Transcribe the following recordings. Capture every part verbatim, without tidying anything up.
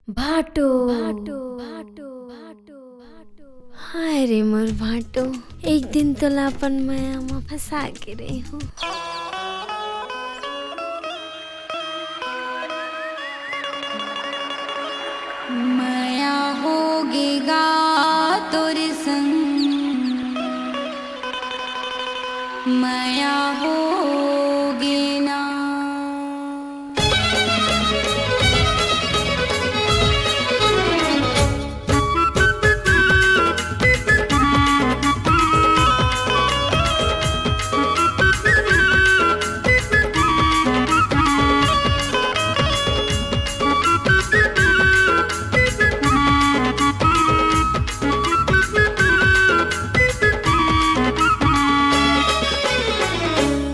भाटो, भाटो, भाटो, भाटो, भाटो। हाय रे मोर भाटो, एक दिन तोला अपन मया म फंसा के रही हूँ। मया होगे गा तोर संग, मया होगे ना।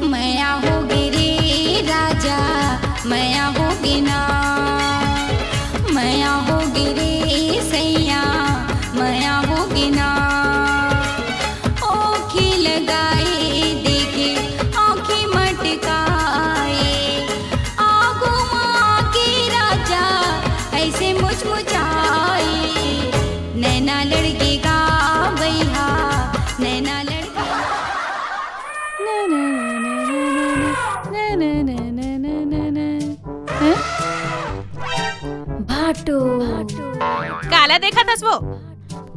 मया होगे रे राजा, मया होगे ना, मया होगे रे सैया, मया होगे ना। ओखी लगाए देखे, आँखी मटकाए, आगू माँ के राजा ऐसे मुचमुचाए। नैना लड़के गा भैया, नैना लड़के। भाटो। काला देखत हस वो?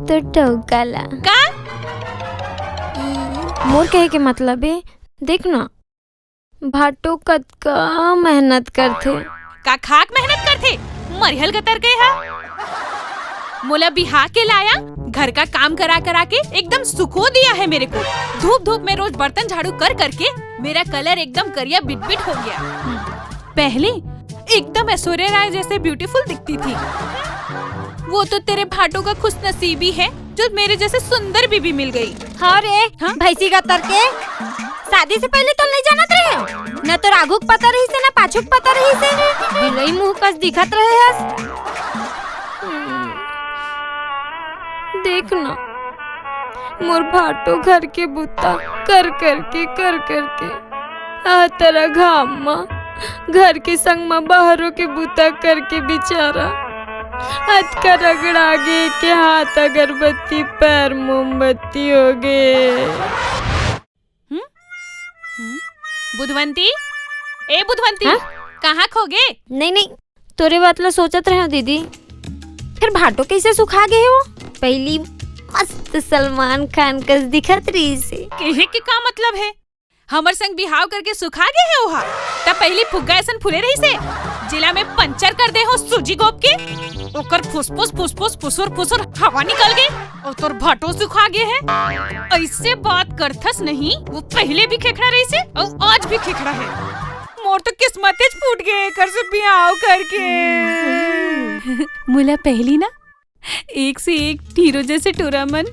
तो टोका ला। का? मोर कहे के मतलब है, देख ना, भाटो कतका मेहनत करथे। का खाक मेहनत करथे? मरिहल गतर गए हा। मोला बिहा के लाया, घर का काम करा करा के एकदम सुखो दिया है मेरे को। धूप धूप में रोज बर्तन झाड़ू कर करके मेरा कलर एकदम करिया बिटबिट हो गया। पहले एकदम ऐश्वर्या राय जैसे ब्यूटीफुल दिखती थी। वो तो तेरे भाटो का खुशनसीबी है जो मेरे जैसे सुंदर बीबी मिल गई। हाँ रे, हाँ? भैंसी गतर के। शादी से पहले तो नहीं जानत रहे हो, न तो आगू के पता रही से, न पाछू के पता रही से। बिलई मुंह कस दिखत रहे हस। देख ना, मोर भाटो घर के बुता कर करके, कर करके, आ तरा घाम म घर के संग म बाहरो के बुता करके बेचारा अतका रगड़ा गे के हाथ अगरबत्ती, पैर मोमबत्ती हो गे। हम्म? हम्म? बुधवंती, ए बुधवंती, हाँ? कहाँ खो गे? नहीं, नहीं, तोरे बात ला सोचत रहे दीदी। फिर भाटो कैसे सुखा गे हे वो? पहली मस्त सलमान खान कस दिखत रही से। कहे के का मतलब है? हमर संग बिहाव करके सुखा गे हे ओहा। त पहली फुग्गा असन फूले रही से, जिला में पंचर कर दे हो सूजी गोप के। ओकर फुसफुस, फुसफुस, फुसुर, फुसुर हवा निकल गे। और तोर भाटो सुखा गे हे। ऐसे बात करथस नहीं, वो पहले भी खेखड़ा रही से और आज भी खेखड़ा है। मोर तो किस्मत फूट गे एकर से बिहाव करके। मोला पहली ना एक से एक हीरो जैसे टूरा मन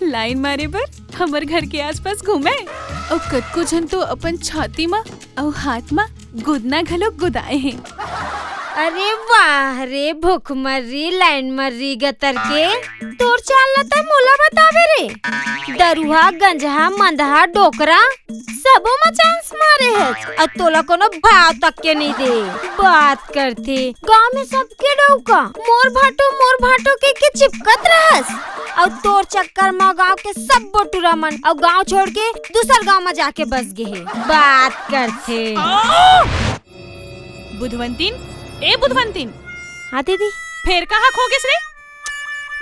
लाइन मारे बर हमर घर के आसपास घूमे। अउ कतको झन तो अपन छाती म अउ हाथ म गोदना घलो गोदाए हे। अरे वाह रे भुखमर्री, लाइन मर्री गतर के, तोर चाल ल त मोला बतावे रे। दरुहा, गंजहा, मंदहा, डोकरा, सबो म चांस मारे हस, अउ तोला कोनो भाव तक के नइ दे। बात करथे, गांव में सबके डौका मोर भाटो, मोर भाटो के, के चिपकत रहस, अउ तोर चक्कर म गांव के सब्बो टूरा मन अउ गांव छोड़ के दूसर गांव म जाके बस गे हे। बात करथे। बुधवंतिन, ए बुधवंतिन। हाँ दीदी। फेर कहाँ खो गेस रे?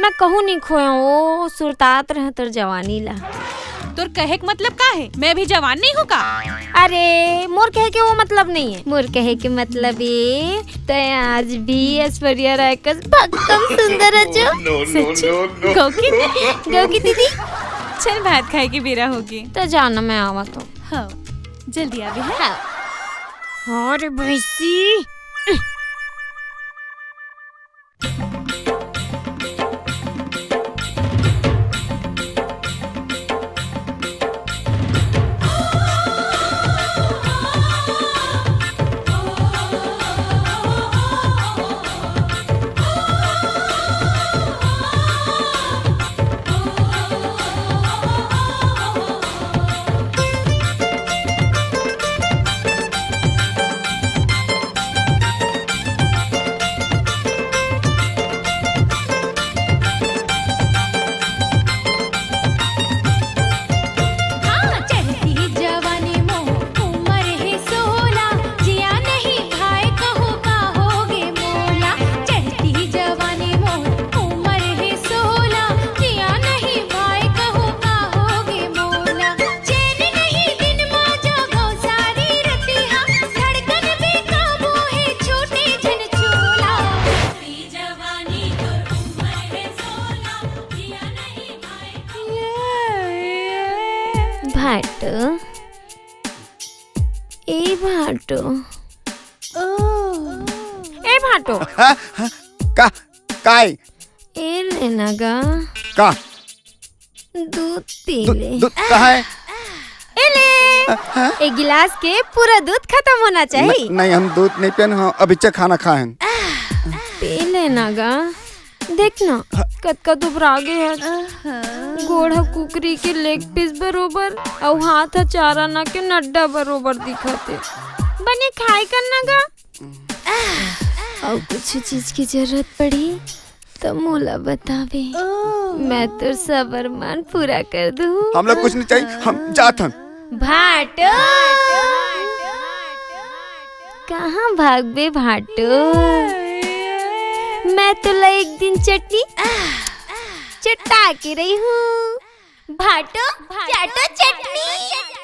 मैं कहूँ नहीं खोया, ओ सुरतात रह तोर जवानी ला। तोर कहे के मतलब का है? मैं भी जवान नहीं हूँ का? अरे, मोर कहे के वो मतलब नहीं है। मोर कहे के मतलब ये, तै आज भी ऐश्वर्या राय कस भक्कम सुंदर है जो। No, no, सच्ची? No, no। गौकी? गौकी दीदी? चल, भात खाए के बेरा होगे। तो जाना, मैं आवा तो। हाँ, जल्दी आवे है। हाँ। हाँ रे भैंसी। भाटो। ए भाटो। हाँ, हाँ, का, काय? ए लेना गा। का? दूध पी दू-, ले। दूध का है? ए ले। हाँ? एक गिलास के पूरा दूध खत्म होना चाहिए। नहीं, नहीं, हम दूध नहीं पियन, हम अभी चे खाना खाएन। पी लेना गा। देख ना, कतका दुबरा गे हे। गोड़ ह कुकरी के leg piece बरोबर, अउ हाथ ह चार आना के नड्डा बरोबर दिखत हे। बने खाए कर ना गा। अउ कुछ चीज की जरूरत पड़ी, त मोला बताबे। मैं तोर सब अरमान पूरा कर दूँ। हमला कुछ नहीं चाहिए, हम जात हन। भाटो। कहाँ भागबे भाटो? मैं तोला एक दिन चटनी चटा के रही हूँ। भाटो, भाटो चटनी।